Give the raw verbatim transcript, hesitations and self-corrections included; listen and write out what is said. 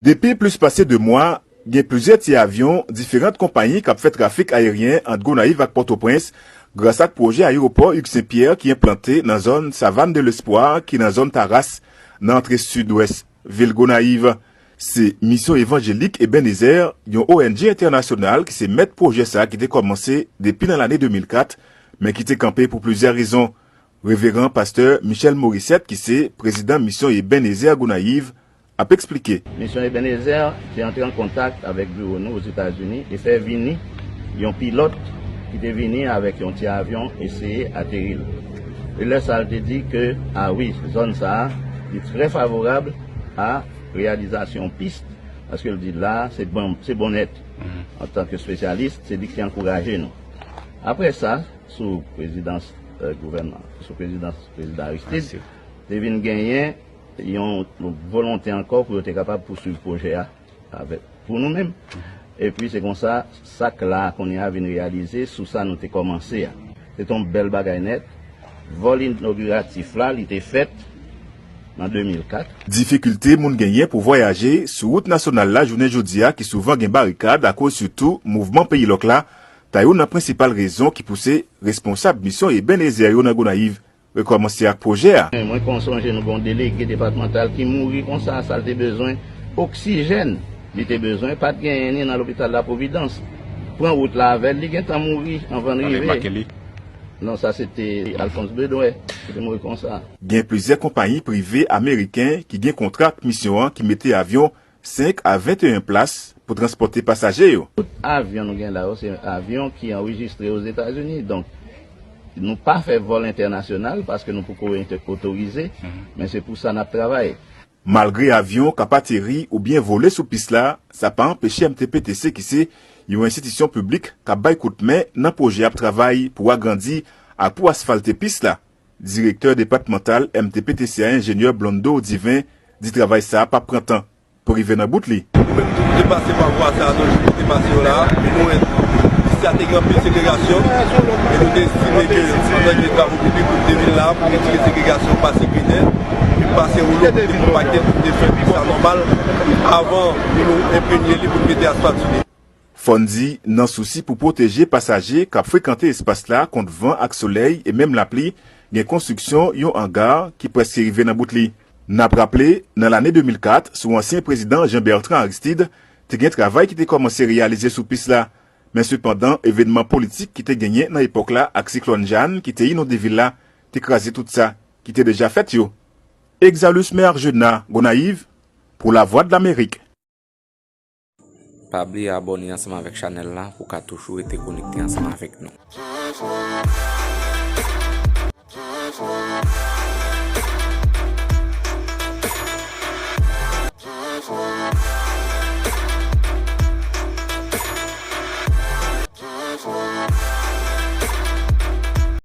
Depi plis pase de mwa, gen plizyè ti avyon diferan konpayi k ap fè trafik ayeryen ant Gonayiv ak Pòtoprens, gras ak pwojè ayewopò Hugues Saint-Pierre ki enplante nan zòn Savane de l'Espoir, ki nan zòn Taras, nan antre sidwès vil Gonayiv. Se Misyon Evanjelik Ebenezer, yon O N G entènasyonal ki se mèt pwojè sa a ki te kòmanse depi nan lane de mil kat, men ki te kanpe pou plizyè rezon. Reveran Pastè Michel Morissette, ki se prezidan Misyon Ebenezer Gonayiv, ap eksplike. Misyon Ebenezer te antre an kontak avèk biwo nou Ozetazini e fè vini yon pilòt ki te vini avèk yon ti avyon eseye ateri l. E lè sa a, l te di ke, a wi, zòn sa a, li trè favorab a reyalizasyon pis, paske l di la, se bon, se bon nèt. Antanke espesyalis, se li ki te ankouraje nou. Apre sa, sou prezidans, eh, gouvènman, sou prezidans prezidan Aristide, te vin genyen yon volonte ankò pou yo te kapab pouswiv pwojè a avèk, pou nou menm. Epi se konsa, sa k la kounye a vin reyalize sou sa nou te kòmanse a. Se te yon bèl bagay nèt. Vòl inogiratif la, li te fèt nan de mil kat. Difikilte moun genyen pou vwayaje sou wout nasyonal la jounen jodi a, ki souvan gen barikad akoz sitou mouvman peyi lòk la, ta youn nan prensipal rezon ki pouse responsab Misyon Ebenezer yo nan Gonayiv rekòmanse ak pwojè a. Mwen kon sonje nou gen yon delege depatmantal ki mouri konsa, sa l te bezwen oksijèn, li te bezwen, pa t genyen ni nan lopital La Providence. Pran wout la avè l, li gentan mouri anvan n rive. Non, sa se te Alphonse Bedouin ki te mouri konsa. Gen plizyè konpayi prive ameriken ki gen kontra ak misyon an ki mete avyon senk a venteyen plas pou transpòte pasaje yo. Tout avyon nou gen la yo, se avyon ki anrejistre Ozetazini. Donk, nou pa fè vòl entènasyonal paske nou poko ente-, otorize, men se pou sa n ap travay. Malgre avyon k ap ateri oubyen vole sou pis la, sa pa anpeche M T P T C, ki se yon enstitisyon piblik k ap bay kout men nan pwojè, ap travay pou agrandi ak pou asfalte pis la. Direktè depatmantal M T P T C a, enjenyè Blondo Divin, di travay sa a p ap pran tan pou rive nan bout li. Nou menm tou, nou te pase pa vwa sa a, nan jou nou te pase yo la a, nou wè pis la te gen anpil segregasyon, e nou te estime ke, antanke travay piblik, nou te vin la a pou retire segregasyon, pase grenè, epi pase woulo pou te konpakte, pou te fè pis la nòmal, avan pou nou enprenye li, pou nou mete asfalt sou li. Fò n di, nan sousi pou pwoteje pasaje k ap frekante espas la kont van ak solèy e menm lapli, gen konstriksyon yon anga ki prèske rive nan bout li. N ap raple, nan lane de mil kat, sou ansyen prezidan Jean Bertrand Aristide, te gen travay ki te kòmanse reyalize sou pis la. Men sepandan, evènman politik ki te genyen nan epòk la ak siklòn Jeanne ki te inonde vil la, te kraze tout sa ki te deja fèt yo. Exalus Mé Arjuna, Gonayiv, pou Lavwadlamerik. Pa bliye abòne ansanm avèk chanèl la pou w ka toujou rete konekte ansanm avèk nou.